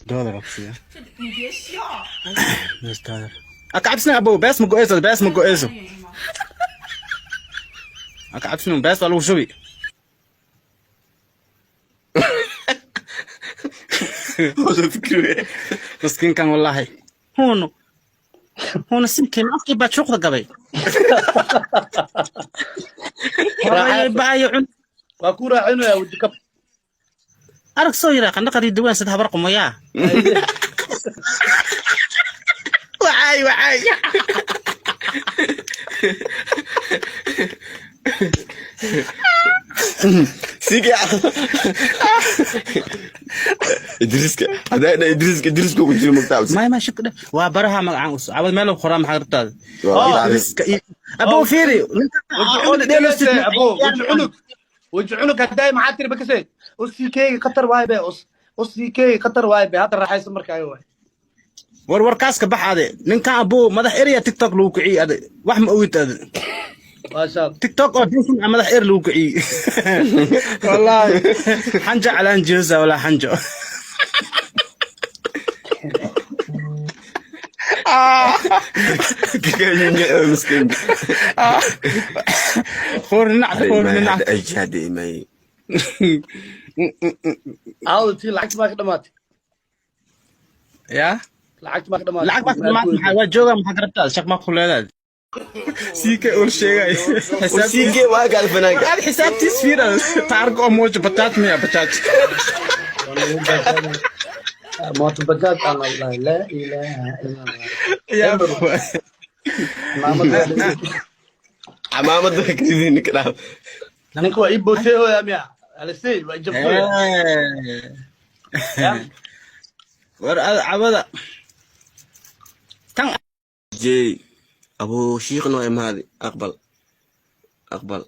Dollar ku siiya. 这你别笑。 Nus dollar. Aka cabsina abow, bees ma go'eyso, bees ma go'eyso. 眼睛吗？ Aka cabsina, bees waa lagu shubi. Wada fikri. Miskiinkan wallaahi. Huno. Huno simkeen afkii baa juuqda gabay. Horayay baayo cun. Waa ku raacinaya wadi kab. Arag soo yiraa qandhaqadii duwaan sida habar qumayaa. Wacay wacay. Sige. Idriiska haddaa dha Idriiska, Idriiska ku jiro mugtaa. May ma shuk waa baraha magacaan us. Cabad meel lagu qoraa maxaa rabtaada? Waa Idriiska iyo abow fiiri. Ninka oo dheelo sidna. Abo weji cunug, weji cunug haddaay maxaa tiri bakase usikeyga khatar waay be us usikeyga khatar waay be hadda raaxayso markaaga waay. War warkaas ka bax ade. Ninkan abow madax erya TikTok lagu kiciyey ade. Wax ma ogid ade. Maasha Allah. TikTok oo dinsan ah madax er lagu kiciyey. Wallaahi. Xanja calaan jeesa walaa xanjo. Miskiin. Qoorninac qoorninac. Hadda imay. Aawda tii lacagta baa ka dhamaatay. Ya? Lacagta baa ka dhamaatay. Lacag baa ka dhamaatay maxaa waa joogaa maxaa garabtaa shaq ma ku leedahay. Siike ul sheegay. Sige waa gaal fanaanka. Aad xisaabtiis fiira taargo oo moojo bataat miya bataat. Mooto bajaaj aan lahay, laa ilaaha illa Allah. Ya. Maamada. Camaamada kadidin ninka dhaaf. Ninka waa ii bootay hooya miya alisey waa ijabtooya. War aad cabada. Tan Jey abu shiikhna waa imaadi, aqbal aqbal.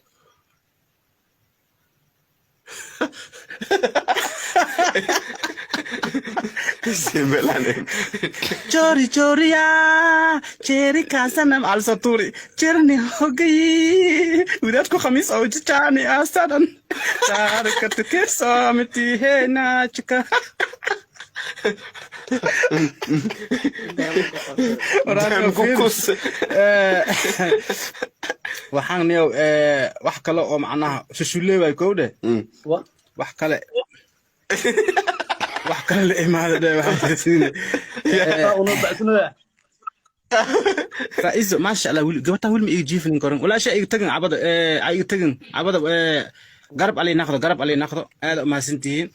चोरी चोरिया चेरी का सनम alsaturi cherni ho gayi wadaadku khamiis oo jijaani asadan taarikatu kesamiti he naachka. Kukus. Waxaan niyow wax kale oo macnaha shushulle waay kowdhe wax kale wax kale la imaada dhe waxaan siine. Faizo maasha Allah wili gabadha wili ma iga jiifin korin walaasha iga tagin cabada ee ay iga tagin cabada ee garab alay naqdo garab alay naqdo aad u mahadsantihiin.